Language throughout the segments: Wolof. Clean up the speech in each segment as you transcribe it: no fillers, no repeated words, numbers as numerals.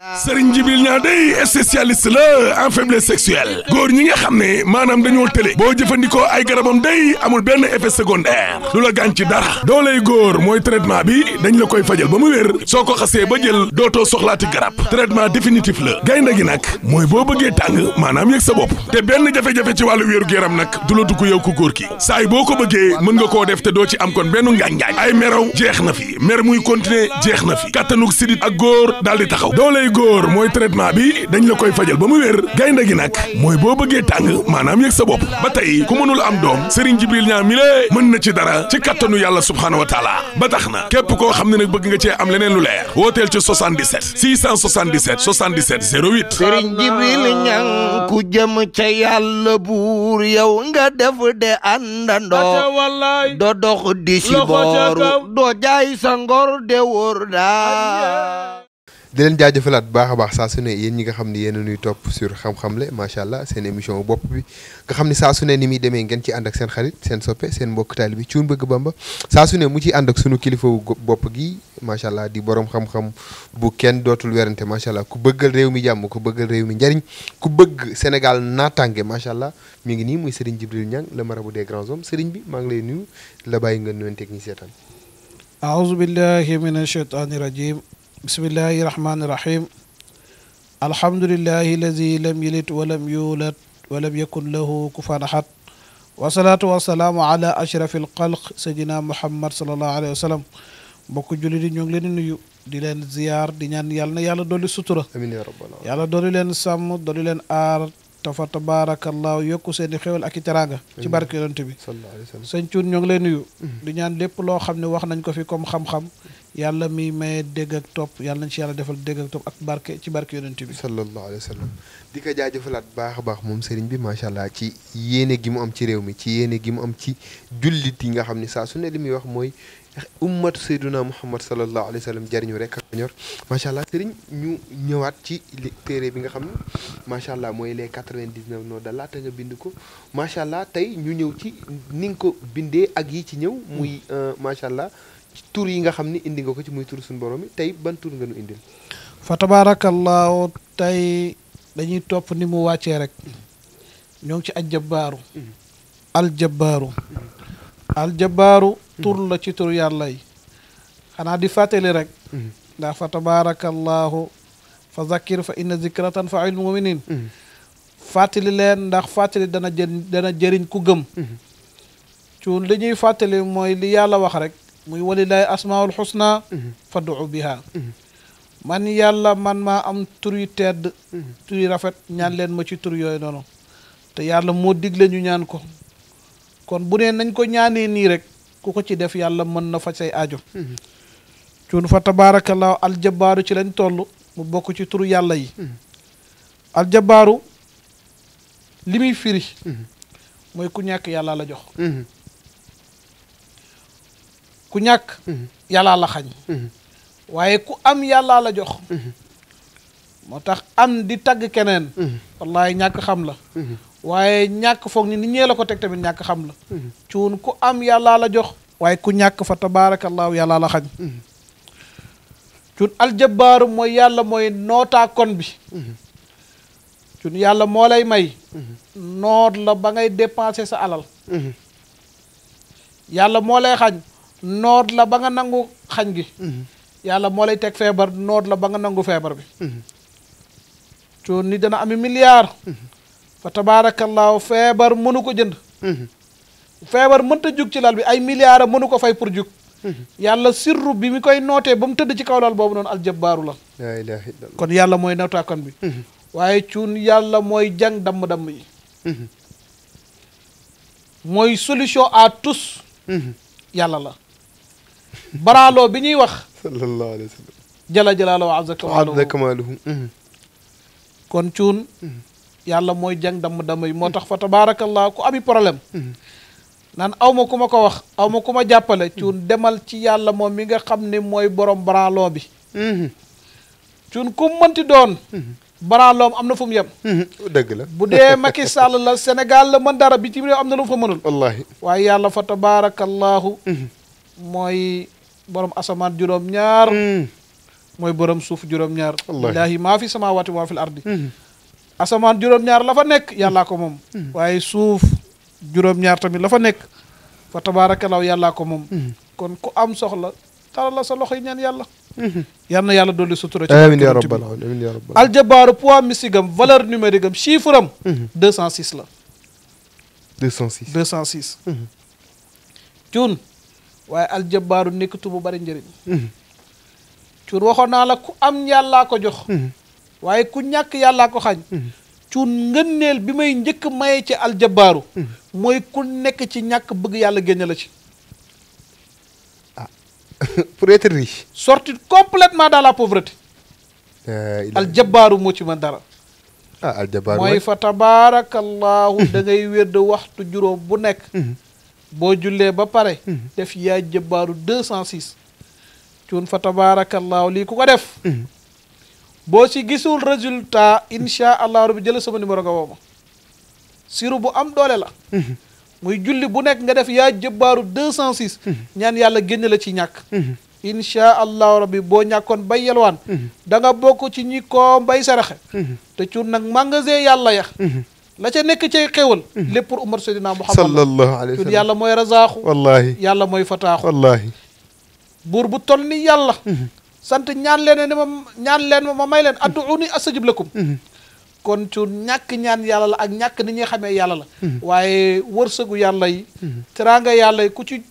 Serigne Djibril Niang day spécialiste la en faiblesse sexuelle góor ñi nga xam ne maanaam dañoo tële boo jëfandikoo ay garabam day amul benn effet secondaire du la gaañ ci dara dooley góor mooy traitement bi dañ la koy fajal ba mu wér soo ko xasee ba jël dootoo soxlaati garab traitement définitif la gaynde gi nag mooy boo bëggee tàng maanaam yëg sa bopp te benn jafe-jafe ci wàllu wéeru yaram nag du la dugg yow ku góor ki saay boo ko bëggee mën nga koo def te doo ci am kon benn ngaañ-ngaañ ay meraw jeex na fi mer muy continuer jeex na fi kattanug sidit ak góor daal di taxaw dooley góor mooy traitement bi dañ la koy fajal ba mu wér gaynde gi nag mooy boo bëggee tàng maanaam yëg sa bopp ba tey ku mënul am doom Serigne Djibril Niang mi lée mën na ci dara ci kattanu yàlla subhaanahu wa taala ba tax na képp koo xam ne nag bëgg nga cee am leneen lu leer wooteel ci 77 677 77 08 Serigne Djibril Niang ku jëm ca yàlla buur yow nga def de àndandoo doo dox di si booru doo jaay sa ngor de wóor daa di leen jaajëfalaat bu baax a baax saa su ne yéen ñi nga xam ne yéen a ñuy topp sur xam-xamle macha allah seen émission bopp bi nga xam ne saa su ne ni muy demee ngeen ci ànd ak seen xarit seen soppe seen mbokk taali bi Cuun Bëgg Bamba saa su ne mu ciy ànd ak sunu kilifa wu bopp gi macha allah di borom xam-xam bu kenn dootul werante macha allah ku bëggal réew mi jàmm ku bëggal réew mi njariñ ku bëgg Sénégal naataange macha allah mi ngi nii muy Serigne Djibril Niang le marabout des grands hommes Serigne bi maa ngi lay nuyu la bàyyi nga nuyoon technique seetaan. aouzu billahi mina shaytaani rajim bismillahi rahmaani rahim alhamdulillahi alladi lam yalid walam yulad walam yakun lahu kufuwan ahad wasalaatu wasalaamu ala ashrafi alxalq sayyidina muhammad sallallahu alayhi wa sallam mbokk julli di ñu ngi leen di nuyu di leen ziyaar di ñaan yàlla na yàlla dolli sutura amiin yaa rabbal aalamiin yàlla dolli leen sàmm dolli leen aar tafa tabarakallahu yokku seen i xéwal ak i teraanga ci barke yonent bi sallallahu alayhi wa sallam sëñ Cuun ñoo ngi lay nuyu di ñaan lépp loo xam ne wax nañ ko fi comme xam-xam yàlla mi may dégg ak topp yàlla nañ ci yàlla defal dégg ak topp ak barke ci barke yonent bi sallallahu alayhi wa sallam di ko jaajëfalaat baax a baax moom sëriñ bi macha allah ci yéene gi mu am ci réew mi ci yéene gi mu am ci jullit yi nga xam ne saa su ne li muy wax mooy ummatu sayduna muhammad sallallahu alayhi wa sallam jariñu rek ak ñor macha allah sëriñ ñu ñëwaat ci téere bi nga xam ne macha allah mooy les 99 noos d'Allah te nga bind ko macha allah tey ñu ñëw ci ni nga ko bindee ak yi ci ñëw muy macha allah tur yi nga xam ni indi nga ko ci muy tur suñu borom yi tey ban tur nga nu indil fa tabarakallahu tey dañuy topp ni mu wàccee rek ñoo ngi ci aljabaaru aljabaaru tur la ci tur yàlla yi xanaa di fàttali rek ndax fa tabarakallahu fa zakir fa inna zikra tanfa'ul mu'minin fàttali leen ndax fàttali dana jëriñ ku gëm cuun li ñuy fàttali mooy li yàlla wax rek muy walillahi asmaul husna fad'u biha man yàlla man maa am tur yu tedd tur yu rafet ñaan leen ma ci tur yooyu noonu te yàlla moo digle ñu ñaan ko kon bu nee nañ ko ñaanee nii rek ku ko ci def yàlla mën na faj say aajo cuun fa tabarakallahu aljabaaru ci lañ toll mu bokk ci turu yàlla yi aljabaaru li muy firi mooy ku ñàkk yàlla la jox ku ñàkk yàllaa la xañ waaye ku am yàllaa la jox moo tax am di tagg keneen wallahi ñàkk xam la waaye ñàkk foog ni ñee la ko teg tamit ñàkk xam la cuun ku am yàllaa la jox waaye ku ñàkk fa tabaarakallaahu yàllaa la xañ cuun aljabaaru mooy yàlla mooy nootaa kon bi cuun yàlla moo lay may noot la ba ngay dépenser sa alal yàlla moo lay xañ noot la ba nga nangu xañ gi yàlla moo lay teg feebar noot la ba nga nangu feebar bi cuun ni dana ami milliard fa tabaarakallaahu feebar mënu ko jënd feebar mënta jug ci lal bi ay milliards mënu ko fay pour jug yàlla sirru bi mi koy nootee ba mu tëdd ci kaw lal boobu noonu aljabaaru la laa ilaaha illallah kon yàlla mooy nawtaakoon bi waaye cuun yàlla mooy jàng damm-damm yi mooy solution à tous yàlla la baraaloo bi ñuy wax sallallahu alayhi wa sallam jala jalaaloo azza kamaaluhu kon cuun yàlla mooy jàng damm-damm yi moo tax fa tabaarakallah ku ami problème naan aw ma ku ma ko wax aw ma ku ma jàppale cuun demal ci yàlla moom mi nga xam ne mooy borom baraaloo bi cuun ku mënti doon baraloom am na fu mu yem dëgg la bu dee Macky Sall la Sénégal la mën dara bi ci réew am na lu mu fa mënul wallahi waaye yàlla fa tabaarakallahu mooy borom asamaan juróom ñaar mooy borom suuf juróom-ñaar lillahi maa fi samawati maa fi l ardi asamaan juróom-ñaar la fa nekk yàllaa ko moom waaye suuf juróom-ñaar tamit la fa nekk fa tabaarakallaahu yàllaa ko moom kon ku am soxla tara la sa loxo yi ñaan yàlla yal na yàlla dolli sutura ci amiin yaa rabbal aalamiin yaa rabbal aljabaaru poids mystique am valeur numérique am chiffre am 206 la 206 cuun waaye aljabaaru nekkatu bu bari njëriñ cuun waxoon naa la ku am yàllaa ko jox waaye ku ñàkk yàllaa ko xañ cuun ngënneel bi may njëkk maye ci aljabaaru mooy ku nekk ci ñàkk bëgg yàlla génne la ci pour être riche sortir complètement dans la pauvreté aljabaaru moo ci mën dara aljabaaru mooy fa tabaarakallaahu da ngay wér de waxtu juróom bu nekk boo jullee ba pare def yaa jabaaru 206 cuun fa tabaarakallaahu lii ku ko def boo si gisul résultat insha allah rabbi jël sama numéro nga woo ma siru bu am doole la muy julli bu nekk nga def yaa jëbbaaru 206 ñaan yàlla génn la ci ñàkk insha allahu rabbi boo ñàkkoon bay yelwaan da nga bokk ci ñi ko mbay saraxe te cuun nag magasin yàlla ya la ca nekk cay xéwal lépp pour umar seydina muhammad sallallahu alayhi wa cuun sallam yàlla mooy razaaxu wallahi yàlla mooy fataaxu wallahi buur bu toll ni yàlla sant ñaan leen ne ma may leen adduuni astajib lakum kon cuun ñàkk ñaan yàlla la ak ñàkk ni ñuy xamee yàlla la waaye wërsëgu yàlla yi teraanga yàlla yi ku ci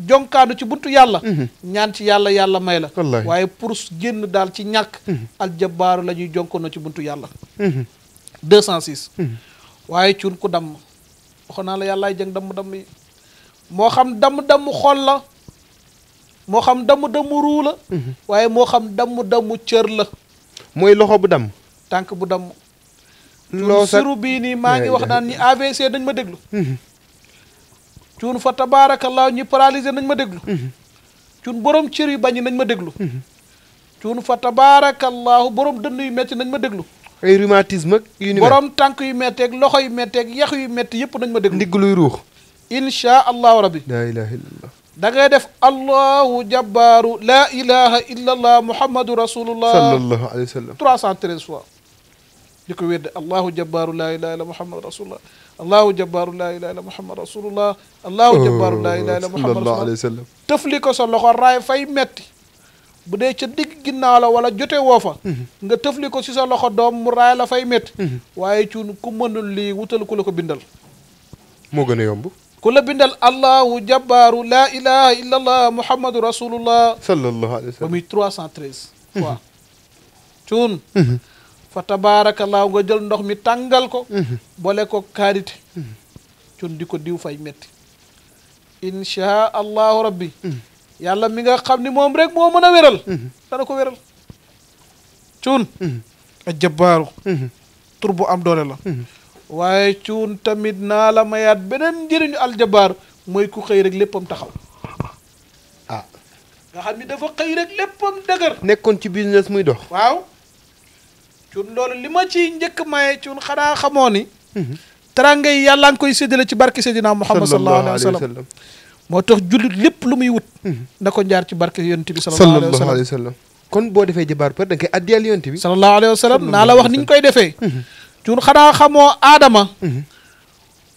jonkaanu ci buntu yàlla ñaan ci yàlla yàlla may la waaye pour génn daal ci ñàkk aljabaaru la ñuy jonkoonoo ci buntu yàlla 206 waaye cuun ku damm waxoon naa la yàllaay jëng damm-damm yi moo xam damm-damm xol la moo xam damm-damm ruu la waaye moo xam damm-damm cër la mooy loxo bu damm tànk bu damm loo sa siru bii nii maa ngi wax naan ñi AVC nañ ma déglu cuun fa tabaarakallaahu ñi paralysé nañ ma déglu cuun borom cër yu bañ nañ ma déglu cuun fa tabaarakallaahu borom dënn yu metti nañ ma déglu ay rhumatisme ak yu ni borom tànk yu metteeg loxo yu metteeg yax yu metti yëpp nañ ma déglu ndigg luy ruux insha allahu rabbi laa ilaha illallah da ngay def allahu jabbaaru laa ilaha illa allah muhammadu rasulullah sallallahu alayhi wa sallam 313 fois di ko wedde allahu jabbaaru laa ilaha illa muhammadu rasulullah allahu jabbaaru laa ilaha illa muhammadu rasulullah allahu jabbaaru laa ilaha illa muhammadu sallallahu alayhi rasulullah wa sallam tëfli ko sa loxo raay fay metti bu dee ca digg ginnaaw la wala jote woo fa nga tëfli ko si sa loxo doom mu raay la fay metti waaye cuun ku mënul lii wutal ku la ko bindal moo gën a yomb ku la bindal allahu jabbaaru laa ilaha illa allah muhammadu rasulullah sallallahu alayhi wa ba sallam muy 313 fois cuun fa tabaarakallaahu nga jël ndox mi tàngal ko boole ko karité cuun di ko diw fay metti insha allahu rabbi yàlla mi nga xam ni moom rek moo mën a wéral dana ko wéral cuun a jabbaaru tur bu am doole la waaye cuun tamit naa la mayaat beneen njëriñu aljabaar mooy ku xëy rek léppam taxaw nga xam ni dafa xëy rek léppam dëgër nekkoon ci business muy dox waaw cuun loolu li ma ciy njëkk maye cuun xanaa xamoo ni teraanga yi yàlla nga koy séddale ci barke Seydina Muhammad sallallahu alayhi wa sallam moo tax jullit lépp lu muy wut na ko njaar ci barke yonent bi sallallahu alayhi wa sallam kon boo defee jabaar par da nga koy addiyal yonent bi sallallahu alayhi wa sallam naa la wax ni ñu koy defee cuun xanaa xamoo aadama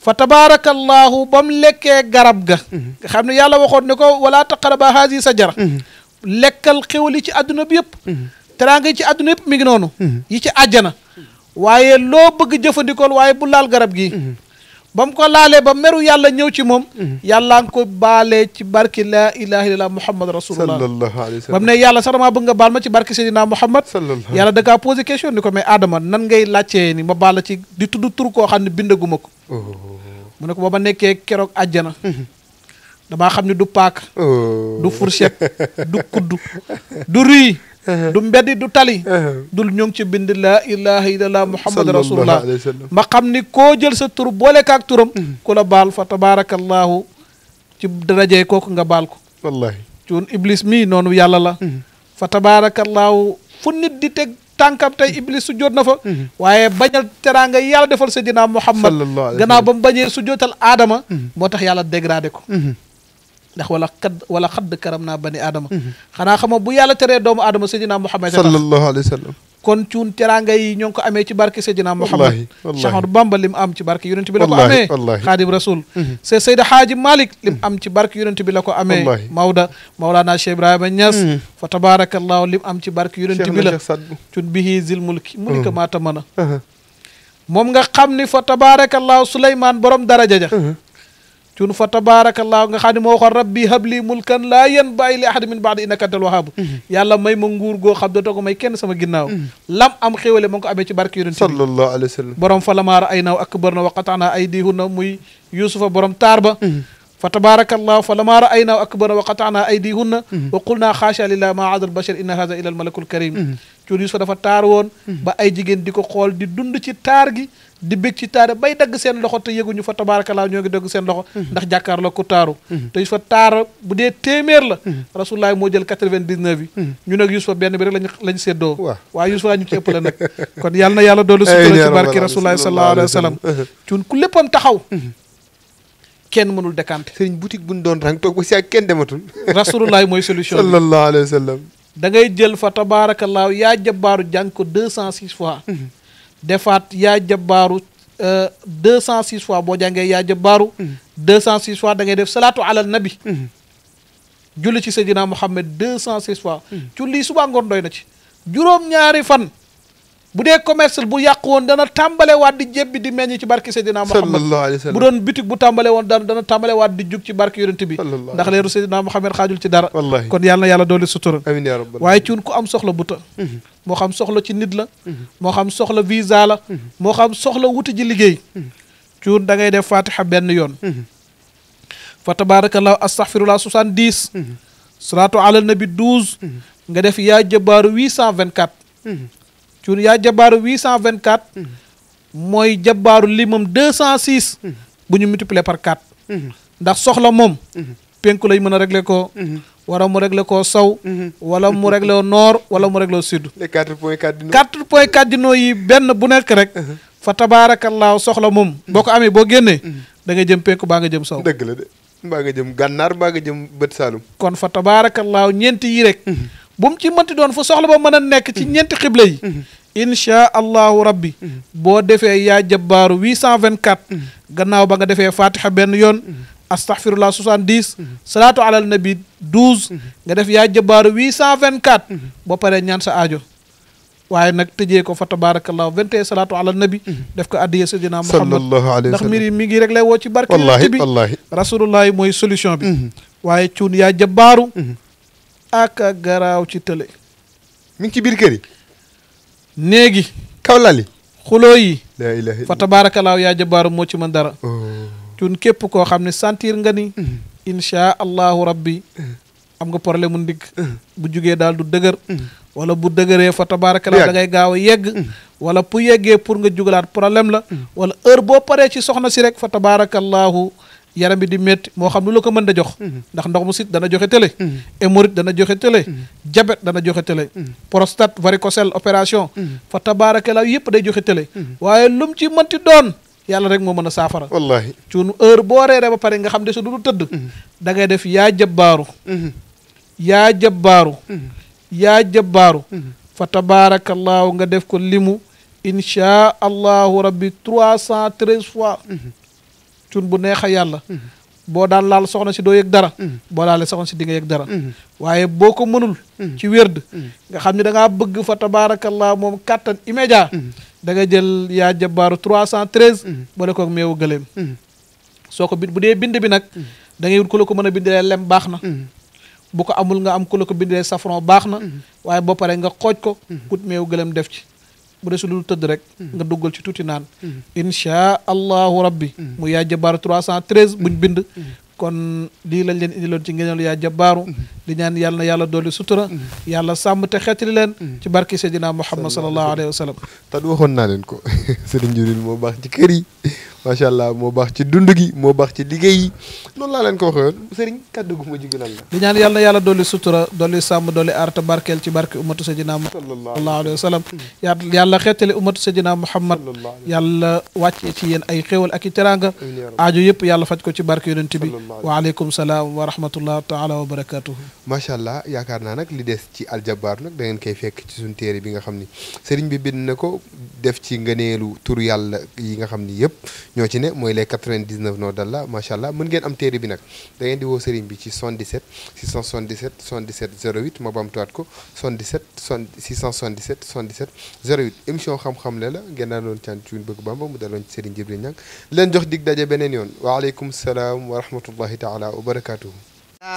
fa tabaarakallaahu ba mu lekkee garab ga nga xam ne yàlla waxoon ne ko wala taqraba haasi sajara lekkal xéwal yi ci àdduna bi yëpp teraanga yi ci àdduna yëpp mi ngi noonu yi ci àjjana waaye loo bëgg jëfandikool waaye bu laal garab gi ba mu ko laalee ba meru yàlla ñëw ci moom yàlla nga ko baalee ci barki laa ilaha illallah muhammad rasulullah sallallahu alayhi wa ba sallam mu ne yàlla sax damaa bëgg nga baal ma ci barki Seydina Muhammad sallallahu yàlla da ngaa posé question ni ko mais Adama nan ngay laajtee ni ma baal la ci di tudd tur koo xam ne bindaguma ko mu ne ko ba ma nekkee keroog àjjana damaa xam ne du paak du fourchette du kuddu du ruy du mbeddi du tali dul ñoo ngi ci bind laa ilaha illallah muhammad rasulullah ma xam ni koo jël sa tur boole kaak turam ku la baal fa tabarakallahu ci darajee kooku nga baal ko wallahi cuun iblis mii noonu yàlla la fa tabarakallahu fu nit di teg tànkam tey iblis su jot na fa waaye bañal teraanga yi yàlla defal Seydina Muhammad gannaaw ba mu bañee su jotal aadama moo tax yàlla dégradé ko ndax wala xadd karam naa bani aadama xanaa xama bu yàlla teree doomu aadama Seydina Muhammad sallallahu alayhi wa sallam kon cuun teraanga yi ñoo ngi ko amee ci barke Seydina Muhammad Cheikh Ahmadou Bamba lim am ci barke yonent bi la ko amee Xaadim Rasul c'est Seyda Haaji Malick lim am ci barke yonent bi la ko amee Mawlana Cheikh Ibrahima Niass fa tabarakallahu lim am ci barke yonent bi la cuun bihi zil mulki mulika maata mën a moom nga xam ni fa tabarakallahu Souleymane borom daraja ja cuun fa tabarakallahu nga xam ne moo waxoon rabbi habli mulkan laa yanbaghi li ahadin min ba'di innaka antal wahhab yàlla may ma nguur goo xam dootoo ko may kenn sama ginnaaw lam am xéwale ma ngi ko amee ci barke yonent bi sallallahu alayhi wa sallam borom fa lamaara ay naaw akbarna wa qata'na aydihunna muy yusufa borom taar ba fa tabarakallahu fa lamaara ay naaw akbarna wa qata'na aydihunna wa qulna xaasha lillahi ma aada al bashar inna hadha ila al malakul karim cuun yusufa dafa taar woon ba ay jigéen di ko xool di dund ci taar gi di bég ci taar bay dagg seen loxo te yëguñu fa tabaarakallaa ñoo ngi dagg seen loxo ndax jàkkaarloo ku taaru te Yusufa taar bu dee téeméer la rasulullah moo jël 99 yi ñu nag Yusufa benn bi rek lañ séddoo waaye Yusufa ñu ci ëpp la nag kon yàlla na yàlla doolu sutura ci barki rasulullah sallallahu alayhi wa sallam cuun ku léppam taxaw kenn mënul décanté sëriñ boutique buñ doon rang toog ba si ak kenn dematul rasulullah mooy solution sallallahu alayhi wa sallam da ngay jël fa tabaarakallaa yaa jabaaru jàng ko 206 fois defaat yaa jabaaru 206 fois boo jàngee yaa jabaaru 206 fois da ngay def salaatu alal nabi julli ci Seydina Muhammad 206 fois julli suba ngoon doy na ci juróom-ñaari fan bu dee commerce bu yàqu woon dana tàmbale waat di jébbi di meññ ci barke Seydina Muhammad bu doon boutique bu tàmbale woon dana tàmbale waat di jug ci barke yonent bi ndax leeru Seydina Muhammad xaajul ci dara kon yàlla na yàlla dooli sutura amiin yaa rabbal waaye cuun ku am soxla buta moo xam soxla ci nit la moo xam soxla visa la moo xam soxla wuti ji liggéey cuun da ngay def fatiha benn yoon fa tabarakallahu astaghfirullah 70 salatu ala nabi 12 nga def yaa jabaaru 824 cuun yaa jabaaru 824 mooy jabaaru limam 206 bu ñu multiplier par 4 ndax soxla moom penku lay mën a régler ko wala mu régler ko sow wala mu régler nord wala mu régler sud les 4.4 4.4 dino yi benn bu nekk rek fa tabaarakallaahu soxla moom boo ko amee boo génnee da nga jëm penku baa nga jëm sow dëgg la de mbaa nga jëm gànnaar mbaa nga jëm bët saalum kon fa tabaarakallaahu ñeenti yi rek bu mu ci mënti doon fu soxla ba mën a nekk ci ñeenti xibla yi inchaa allahu rabbi boo defee yaa jabbaaru 824 gannaaw ba nga defee fatiha benn yoon astaghfirullah 70 salaatu alal nabi 12 nga def yaa jabbaaru 824 boo paree ñaan sa aajo waaye nag tëjee ko fa tabarakallahu 21 salaatu alal nabi def ko addiye sayyidina Muhammad sallallahu alayhi wa ndax sallam mbir yi mi ngi rek lay woo ci barke wallaahi bi wallaahi rasulullahi mooy solution bi waaye cuun yaa jabbaaru aka garaaw ci tële mi ngi ci biir kër yi néegi kaw lali xuloo yi laa ilaaha fa tabaarakallaahu yaa jabaaru moo ci mën dara cun képp koo xam ne sentir nga ni inchaa allahu rabbi am nga problème mu ndigg bu jugee daal du dëgër wala bu dëgëree fa tabaarakallaahu da ngay gaaw a yegg wala bu yeggee pour nga jugalaat problème la wala heure boo paree ci soxna si rek fa tabaarakallaahu yaram bi di métti moo xam lu la ko mën da jox ndax ndox mu sit dana joxe télé hémorroïde dana joxe télé diabète dana joxe télé prostate varicocèle opération fa tabaarakallaahu yëpp day joxe télé waaye lum ci mënti doon yàlla rek moo mën a saafara wallaahi cuunu heure boo reeree ba pare nga xam de su du tëdd da ngay def yaa jabbaaru yaa jabbaaru yaa jabbaaru fa tabaarakallaahu nga def ko limu inchaa allahu rabbi 313 fois cun bu neex a yàlla boo daan laal soxna si doo yëg dara boo laalee soxna si di nga yëg dara waaye boo ko mënul ci wérd nga xam ne da ngaa bëgg fa tabarakallah moom kàttan immédiat da nga jël yaa jabaaru 313 boole koog meewu gëléem soo ko bind bu dee bind bi nag da ngay wut ku la ko mën a bindalee lem baax na bu ko amul nga am ku la ko bindalee safran baax na waaye boo paree nga xooj ko wut meewu gëléem def ci bu dee su lu tëdd rek nga duggal ci tuuti naan inchaa allahu rabbi mu yaa jabaaru 313 buñ bind kon lii lañ leen indiloon ci ngeneelu yaa jabaaru di ñaan yàlla na yàlla dooli sutura yàlla sàmm te xeetali leen ci barki Seydina Muhammad sallallahu alayhi wa sallam tad waxoon naa leen ko sëriñ Jibril moo baax ci kër yi macha allah moo baax ci dund gi moo baax ci liggéey yi noonu laa leen ko waxee woon sëriñ kàddu gu ma jigi lan la di ñaan yàlla na yàlla dolli sutura dolli sàmm dolli aar te barkeel ci barke ummatu sayyidina sallallahu alayhi wa sallam yàlla xeetali ummatu sayyidina Muhammad yàlla wàccee ci yéen ay xéewal ak i teraanga aajo yëpp yàlla faj ko ci barke yonent bi wa aleykum salaam wa rahmatullah taala wa barakatuhu macha allah yaakaar naa nag li des ci aljabaar nag da ngeen koy fekk ci suñu téere bi nga xam ni sëriñ bi bind na ko def ci ngëneelu tur yàlla yi nga xam ni yëpp ñoo ci ne mooy les 99 noo dalla macha allah mën ngeen am téere bi nag da ngeen di woo sëriñ bi ci 77 677 77 08 ma bamtuwaat ko 77 677 77 08 émission xam-xam la ngeen daan doon caan ci bëgg Bamba mu daloon ci sëriñ Jibril Niang leen jox dig daje beneen yoon waaleykum salaam wa rahmatullahi taala wa barakatuhu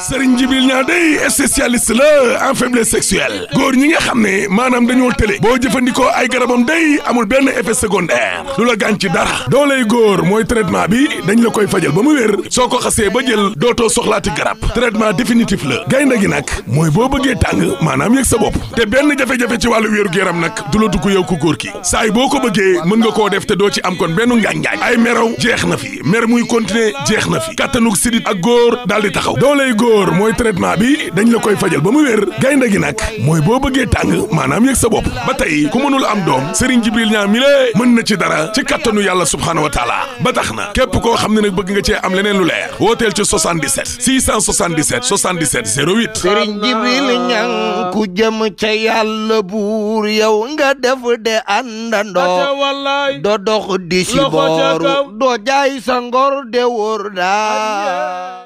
Serigne Djibril Niang day spécialiste la en faiblesse sexuelle góor ñi nga xam ne maanaam dañoo tële boo jëfandikoo ay garabam day amul benn effet secondaire du la gaañ ci dara dooley góor mooy traitement bi dañ la koy fajal ba mu wér soo ko xasee ba jël dootoo soxlaati garab traitement définitif la gaynde gi nag mooy boo bëggee tàng maanaam yëg sa bopp te benn jafe-jafe ci wàllu wéeru yaram nag du la dugg yow ku góor ki saay boo ko bëggee mën nga koo def te doo ci am kon benn ngaañ-ngaañ ay meraw jeex na fi mer muy continuer jeex na fi kattanug sidit ak góor daal di taxaw dooley góor mooy traitement bi dañ la koy fajal ba mu wér gaynde gi nag mooy boo bëggee tàng maanaam yëg sa bopp ba tey ku mënul am doom Serigne Djibril Niang mi lée mën na ci dara ci kattanu yàlla subhaanahu wa taala ba tax na képp koo xam ne nag bëgg nga cee am leneen lu leer wooteel ci 77 677 77 08 Serigne Djibril Niang ku jëm ca yàlla buur yow nga def de àndandoo doo dox di si booru doo jaay sa ngor de wóor daa